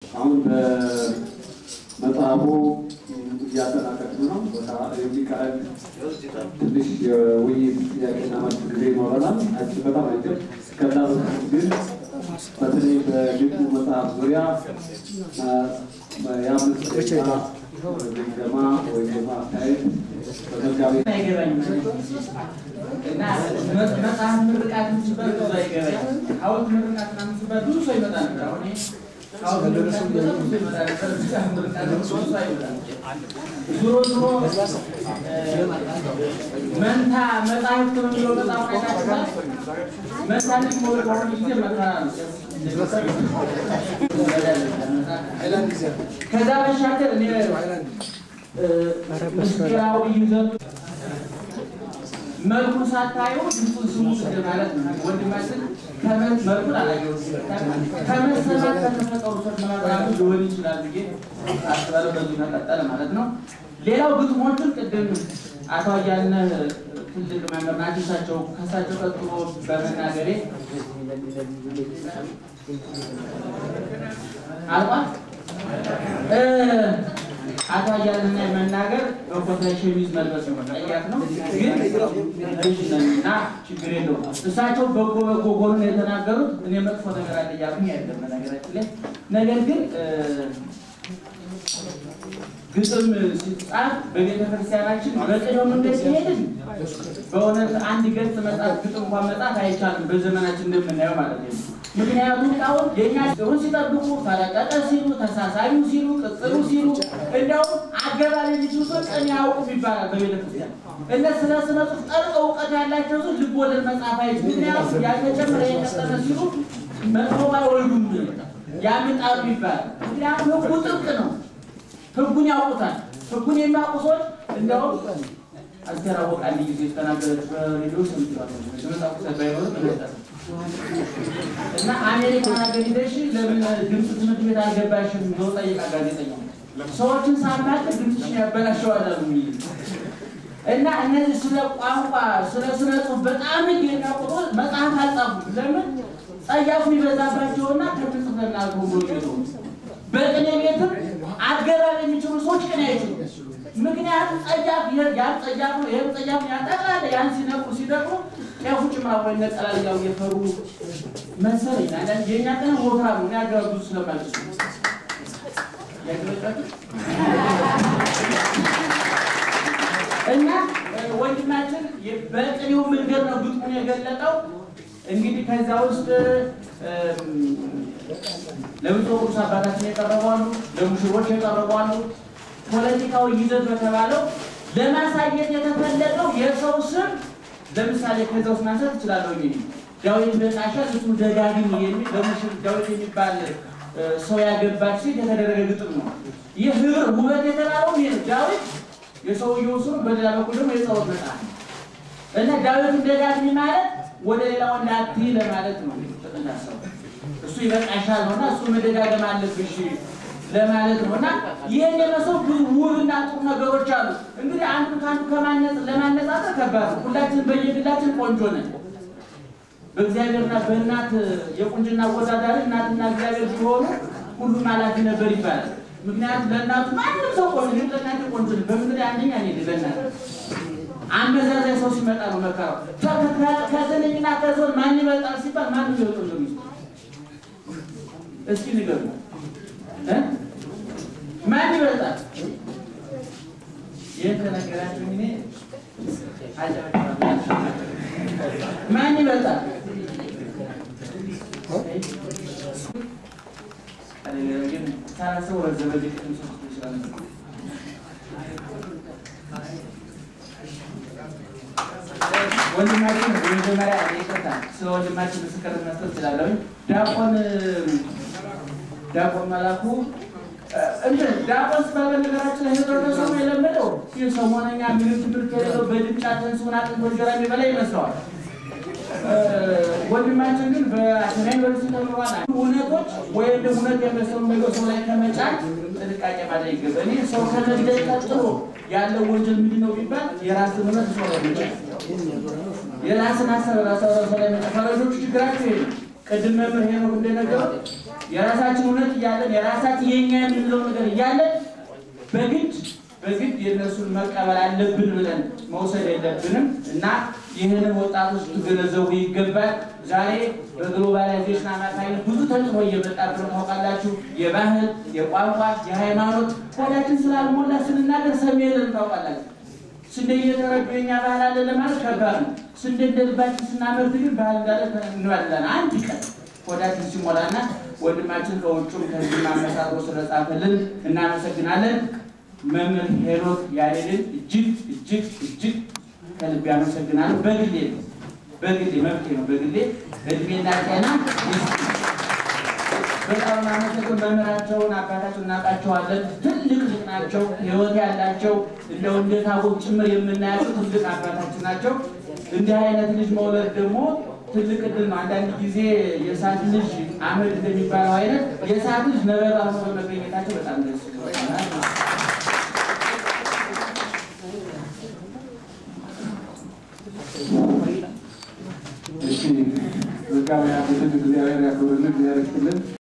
አሁን በመጽሐፉ እያጠናቀቅን ነው። የሚቀረን ትንሽ የውይይት ጥያቄና መልስ ጊዜ ይኖረናል። አጭር፣ በጣም አጭር። ከዛ በፊት ግን በተለይ በግጥሙ መጽሐፍ ዙሪያ የ5 ደቂቃ ግምገማ ወይም ደግሞ አስተያየት በመጋቢ አይገባኝም እና መጽሐፍ ምርቃት ሲባል ብዙ አይገባኝም። ሐውልት ምርቃት ምናምን ሲባል ብዙ ሰው ይመጣ ነበር። አሁን ይሄ ሐውልት ምርቃት በጣም ብዙ ሰው ይመጣ ነበር። መጽሐፍ ምርቃት ብዙ ሰው አይመጣም። ዞሮ ዞሮ መንታ መጽሐፍት ነው የሚለው መጽሐፍ አይታችኋል። መንታ ልጅ መውለድ በአሁኑ ጊዜ መከራ ነው። ከዛ በሻገር እኔ ምስጢራዊ ይዘቱ መልኩን ሳታዩ ድምፁን ስሙት ማለት ነው። ወንድማችን መልኩን አላየሁትም። ከመሰማት ከተፈጠሩ ሰዎች መካከል አንዱ ሊሆን ይችላል ብዬ አስባለሁ። በዚሁ መቀጠል ማለት ነው። ሌላው ግጥሞቹን ቅድም አቶ አያልነህ ትልቅ መምህር ናቸው። እሳቸው ከእሳቸው ቀጥሎ በመናገሬ አልቋል። አቶ አያልነህ መናገር በኮታ ሸሚዝ መልበስ ነው፣ ጠያፍ ነው። ግን ልጅ ነን እና ችግር የለውም። እሳቸው በጎ በጎ ጎኑን የተናገሩት፣ እኔ መጥፎ ነገር አለ እያልኩኝ አይደለም በነገራችን ላይ። ነገር ግን ግጥም ሲጻፍ በቤተ ክርስቲያናችን በቅኔው መንገድ ሲሄድን በእውነት አንድ ገጽ መጻፍ ግጥም እንኳን መጻፍ አይቻልም፣ በዘመናችን እንደምናየው ማለት ነው። ምክንያቱም አሁን የኛ ጥሩን ሲጠብቁ ፈረቀቀ ሲሉ፣ ተሳሳቢው ሲሉ፣ ቅጽሉ ሲሉ፣ እንዲያውም አገባብ የሚችሉ ሰዎች ቅኔ አያውቁም ይባላል በቤተ ክርስቲያን። እነ ስለ ስነ ጽሑፍ ጠልቀው እውቀት ያላቸው ሰዎች ልብ ወለድ መጻፍ አይችሉም። ምክንያቱም ያልተጨመረ የቀጠነ ሲሉ መጥፎ አይወልዱም፣ ያምጣሉ ይባላል። ምክንያቱም ሕጉ ጥብቅ ነው። ሕጉን ያውቁታል። ሕጉን የሚያውቁ ሰዎች እንዲያውም አስቴር አወቀ አንድ ጊዜ የተናገረች በሬዲዮ ሰምቼዋለሁ። መጽሐፉ ባይኖርም እና አሜሪካን ሀገር ሂደሽ ለምን ድምፅ ትምህርት ቤት አልገባሽም ብሎ ጠይቃ ጋዜጠኛው። ሰዎችን ሳማክር ድምፅሽን ያበላሸዋል አሉ። እና እነዚህ ስለ ቋንቋ ስለ ስነ ጽሑፍ በጣም የሚያውቁ መጽሐፍ አልጻፉም። ለምን? ጸያፉ ይበዛባቸውና ከምጽፍ ለናልኩ ብሎ ይሉ። በቅኔ ቤትም አገባብ የሚችሉ ሰዎች ቅኔ አይችሉም። ምክንያቱም ጸያፍ ያን ጸያፍ ነው፣ ይህም ጸያፍ ነው። ያን ጠቅላላ ያን ሲነቅሩ ሲደቅሩ ጤፉ ጭምር አብሮ ይነቀላል እያሉ እየፈሩ መሰለኝ። አንዳንድ የእኛ ቅኔ ወፍራም ነው። እኔ አገባብ ብዙ ስለማልችል ያገበጫችሁ እና ወንድማችን በቅኔው መንገድ ነው ግጥሙን የገለጠው። እንግዲህ ከዛ ውስጥ ለብፁዕ ቅዱስ አባታችን የቀረቡ አሉ፣ ለሙሽሮች የቀረቡ አሉ። ፖለቲካዊ ይዘት በተባለው ለማሳየት የተፈለገው የሰው ስም ለምሳሌ ከዛ ውስጥ ማንሳት እችላለሁ። እንግዲህ ዳዊት በቃሻ እሱ ደጋግም የሚል ለሙሽር ዳዊት የሚባል ሰው ያገባች ሴት የተደረገ ግጥም ነው። ይህ ህብር ውበት የተባለው ይህ ዳዊት የሰውየው ስም፣ በሌላ በኩል ደግሞ የጸሎት መጽሐፍ ነው እና ዳዊትን ደጋግሚ ማለት ወደ ሌላው እንዳትይ ለማለት ነው። ጥቅል እሱ ይበቃሻል ነውና እሱ መደጋገም አለብሽ ለማለት ነው። እና ይህን የመሰሉ ብዙ ውብና ጥሩ ነገሮች አሉ። እንግዲህ አንዱ ከአንዱ ከማነጽ ለማነጻጸር ከባድ ነው። ሁላችን በየግላችን ቆንጆ ነን። በእግዚአብሔርና በእናት የቁንጅና አወዳዳሪ እናትና እግዚአብሔር ሲሆኑ ሁሉም ኃላፊ ነበር ይባላል። ምክንያቱም ለእናቱ ማንም ሰው ቆንጆ፣ እኔም ለእናቴ ቆንጆ ነኝ። በምድር አንደኛ እኔ ነኝ ለእናቴ። አመዛዛኝ ሰው ሲመጣ ነው መከራው። ከትንኝና ከዞን ማን ይበልጣል ሲባል ማን ይበልጥ ነው? እስኪ ንገሩ እ ማን ይበልጣል? ይህን ከነገራችሁ እኔ አጨበጭባለሁ። ማን ይበልጣል? ግን ሳላስበው ረዘመ። ቅድም ሶስት ይችላል። ወንድማችን በመጀመሪያ ይቅርታ፣ ስለ ወንድማችን ምስክርነት መስጠት እችላለሁ። ዲያቆን መላኩ እንትን ዲያቆን ሲባል በነገራችን ላይ ህብረተሰቡ የለመደው ይህ ሰሞነኛ ምንም ትምህርት የሌለው በድምጫ ተንሱን አጥንቶ እንጀራ የሚበላ ይመስለዋል። ወንድማችን ግን በአቴና ዩኒቨርሲቲ ተምሯል። እውነቶች ወይም ደግሞ እውነት የመሰሉ ነገር ሰው ላይ ከመጫን ጥንቃቄ ማድረግ ይገባል። እኔ ሰው ከመግደል ቀጥሎ ያለው ወንጀል ምንድን ነው ቢባል የራስን እውነት ሰው ላይ መጫን፣ የራስን ሀሳብ ራስ ሰው ላይ መጫን። ፈረንጆቹ ችግራቸው ይሄ ነው። ቅድም መምህር ሄኖክ እንደነገረው የራሳችን እውነት እያለን የራሳችን የኛ የምንለው ነገር እያለን በግድ የነሱን መቀበል አለብን ብለን መውሰድ የለብንም እና ይህንን ወጣቶች ትገነዘቡ ይገባል። ዛሬ በ globalization አማካኝነት ብዙ ተጽዕኖ እየመጣብን ነው ታውቃላችሁ። የባህል፣ የቋንቋ፣ የሃይማኖት ሆዳችን ስላልሞላ ስንናገር ሰሚ የለንም ታውቃላችሁ። ስንዴ እየተረዱ የኛ ባህል አለ ለማለት ከባድ ነው። ስንዴ እንደ ልባችን ስናመርት ግን ባህል እንዳለ እንበላለን አንድ ቀን ሆዳችን ሲሞላና ወንድማችን ከውጩም ከዚህ አመሳጥሮ ስለጻፈልን እናመሰግናለን። መምህር ሄኖክ ያሬድን እጅግ እጅግ እጅግ ከልብ ያመሰግናለሁ። በግሌ ነው በግሌ መብቴ ነው። በግሌ እድሜና ጤና ይስጥ። በጣም እናመሰግን መምህራቸውን አባታቸውን እናውቃቸዋለን። ትልቅ ልቅ ናቸው፣ ህይወት ያላቸው እንደው እንደ ታቦት ጭምር የምናያቸው ትልቅ አባታችን ናቸው። እንዲህ አይነት ልጅ መውለድ ደግሞ ትልቅ እድል ነው። አንዳንድ ጊዜ የእሳት ልጅ አመድ እንደሚባለው አይነት የእሳት ልጅ ነበልባል ሆኖ በመገኘታቸው በጣም ደስ ይላል። እሺ፣ መጋቢያ እግዚአብሔር ያክብርልን፣ እግዚአብሔር ይስጥልን።